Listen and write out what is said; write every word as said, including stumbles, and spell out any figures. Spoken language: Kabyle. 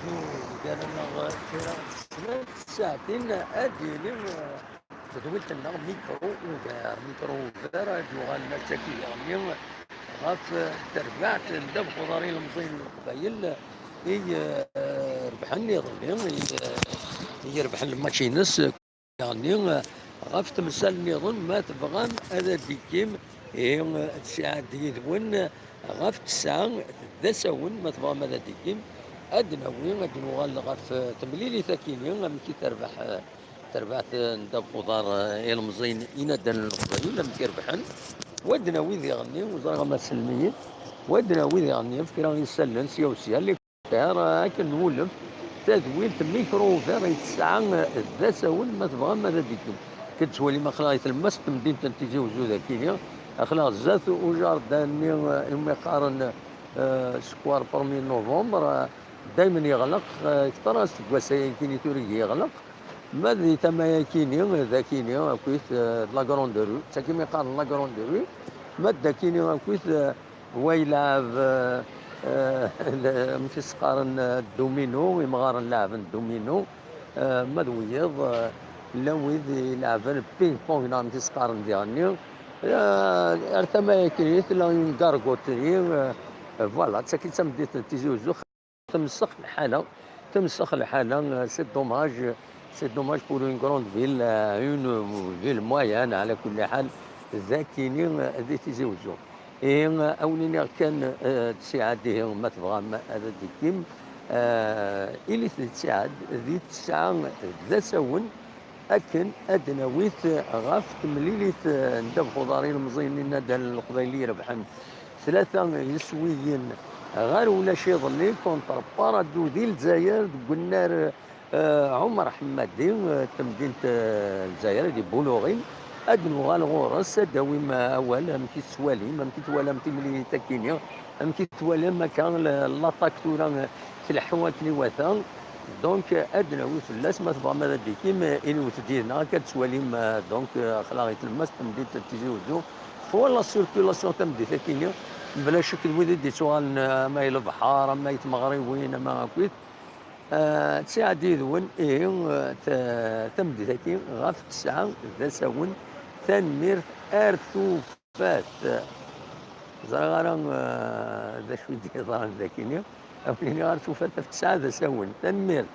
Gar-aneɣ kra snat ssaɛtin ad d-yili tedwilt-nneɣ Micro Ouvert. Micro Ouvert ad yuɣal d asakiga-nni ɣef terbaɛt n ddabex uḍar ilemẓiyen n Leqbayel i, eh, rebḥen iḍelli, i, eh, i irebḥen lmatch-ines. Yeɛni, ɣef temsal nniḍen, ma tebɣam ad d-ikkim, ihi, tessiɛad yid-wen ɣef tesɛa d asawen, ma tebɣam ad d-ikkim, ad d-nawi, ad d-nuɣal ɣef temlilit akini, amek i terbeḥ, terbaɛt n ddabex uḍar ilemẓiyen inaddalen n Leqbayel, amek i rebḥen, wa d-nawi diɣenni, ur ẓriɣ ma tselmiyit, wa d-nawi diɣenni, kra isallen sya u sya, Akken nwulef, tadwilt Micro Ouvert i tesɛa d asawen, ma tebɣam ad d-ikkem. Akka d-tettwalim aql-aɣ i tlemmast n temdint n Tizi Uzzu d akini, aql-aɣ zdat ujardin-nni, eh, umi qqaren, eh, Square Premier Novembre, eh, daymen yeɣleq, eh, kter aseggas-aya akini tura yeɣleq. Ma di tama-yakini, d akini, akkit, eh, d la Grande Rue, d taki mi qqaren la Grande Rue, ma d akini, akkit, eh, wa yelɛeb, eh, eh, amek i s-qqaren, eh, domino, imɣaren leɛben domino, eh, ma d wiyiḍ, eh, llan wid ileɛben ping-pong, neɣ amek i s-qqaren diɣenni. Eh, ar tama-yakini, tella une gargoterie, eh, voilà, d taki d tameddit n Tizi Uzzu. Temsex lḥala, temsex lḥala, c'est dommage, c'est dommage pour une grande ville, euh, une ville moyenne, ɛla kulli ḥal, d akini, euh, di Tizi Uzzu. Ihi, euh, a wen-iniɣ kan, euh, d ttiɛad, ihi, ma tebɣam ad d-ikkim, euh, ilit di ttiɛad, di tesɛa d asawen, akken ad d-nawi ɣef temlilit, euh, n ddabex uḍar ilemẓiyen n inaddalen n Leqbayel i irebḥen tlata yiswiyen ɣer ulac iḍelli contre Paradou di Lezzayer deg unnar, eh, Ɛumer Ḥemmadi, eh, temdint, eh, Lezzayer di Buluɣin. Ad nuɣal ɣur-s, ad d-awim, eh, awal, amek i tettwalim, amek i twalam timlilit akini, amek i twalam akka l-, l'attaque tura, eh, tleḥḥu akken iwata. Donc, ad d-nawi fell-as, ma tebɣam ad d-ikim, eh, inimt-d yid-neɣ, akka ad tettwalim, eh, donc, eh, aql-aɣ i tlemmast n temdint n Tizi Uzzu. Xwa la circulation tameddit akini, bla ccek d wid i d-ittuɣalen, eh, ama i lebḥer, ama i tmeɣriwin, ama akkit. Eh, ttiɛad yid-wen, ihi, eh, ta-, tameddit-agi ɣef tesɛa d asawen. Tanemmirt, ar tufat. Ẓriɣ ara, eh, d acu i d-yeḍran dagini. A wen-iniɣ ar tufat ɣef tesɛa d asawen. Tanemmirt.